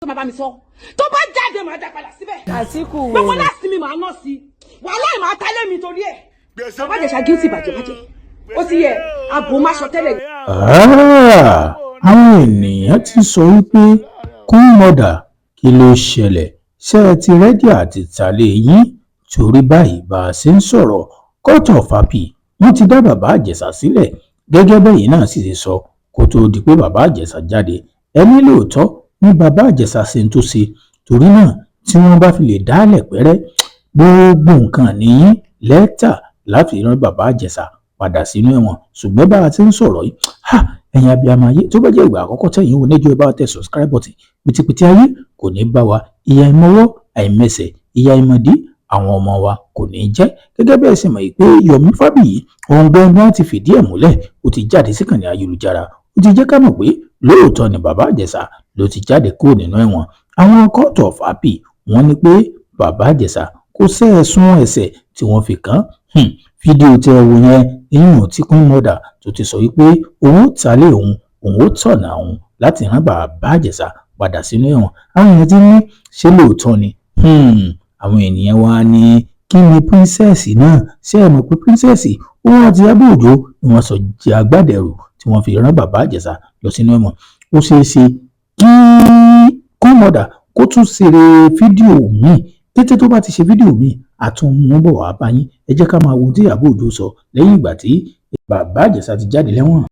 Tó máa bá mi sọ, tó bá jáde, máa dá padà síbẹ̀. Àtìkù Gbogbo wèrè. Láti mi máa ná sí wàhálà ì máa tálé mi torí ẹ̀. Bàbá Ìjẹ̀ṣà guilty bàjẹ́ bàjẹ́, ó ti yẹ àbòmáṣọ tẹ́lẹ̀. Ah, àwọn ènìyàn ti sọ wípé, "Queen Mother, kí ló ṣẹlẹ̀? Ṣé ẹ ti ready àti tàlé yín?" Torí báyìí bá a ṣe ń sọ̀rọ̀, Court of Appeal, wọ́n ti dá Bàbá Ìjẹ̀ṣà sílẹ̀. Gẹ́gẹ́ bẹ́yìn náà sì ṣe sọ kó tóó di pé Bàbá Ìjẹ̀ṣà jáde, ẹ ní lóòótọ́ ní Bàbá Ìjẹ̀ṣà ṣe ń tó ṣe. Torí náà, tí wọ́n bá fi lè dálẹ̀ pẹ́rẹ́, gbogbo nǹkan níyìn lẹ́tà láti rán Bàbá Ìjẹ̀ṣà padà sínú ẹ̀wọ̀n. Ṣùgbọ́n bá a ti ń sọ̀rọ̀ yìí, ha, ẹ̀yin abiyamọ ayé, tó bá jẹ́ ìgbà àkọ́kọ́ tẹ̀yìn wò níjọ́, ẹ bá tẹ subscribe button. Pìtìpìtì ayé kò ní bá wa, ìyà ìmọ̀wọ́ àìmẹsẹ̀, ìyà ìmọ̀dí àwọn ọmọ wa kò ní jẹ́. Gẹ́gẹ́ bẹ́ẹ̀ sì mọ̀ pé Yomi Fabiyi, òun gbọ́ngàn ti fìdí ẹ̀ múlẹ̀, ó ti jáde síkànnì ayélujára, ó ti jẹ́ ká mọ̀ pé lóòótọ́ ni Bàbá Ìjẹ̀ṣà ló ti jáde kúrò nínú ẹ̀wọ̀n. Àwọn Court of Appeal, wọ́n ní pé Bàbá Ìjẹ̀ṣà kò sẹ́ẹ̀sùn ẹ̀ṣẹ̀ tí wọ́n fi kàn án. Fídíò tẹ́ ẹ wò yẹn, ìyún tí Queen Mother tó ti sọ wípé òun ó talé òun, òun ó tọ̀nà òun láti rán Bàbá Ìjẹ̀ṣà padà sínú ẹ̀wọ̀n. Àwọn èèyàn ti ní, ṣé lóòótọ́ ni? Àwọn ènìyàn wá ní, kí ni princess náà ṣé ẹ mọ̀ pé princess, òun àti Ìyábọ̀ Òjó ni wọ́n sọ jẹ́ agbádẹrù tí wọ́n fi rán Bàbá Ìjẹ̀ṣà lọ sínú ẹ̀wọ̀n. Ó ṣeé ṣe kí Queen Mother kó tún ṣeré fídíò míì. Kété tó bá ti ṣe fídíò míì, àtúnmú bọ̀ wá bá yín. Ẹ jẹ́ ká máa wo ohun tí Ìyábọ̀ Òjó sọ lẹ́yìn ìgbà tí Bàbá Ìjẹ̀ṣà ti jáde lẹ́wọ̀n.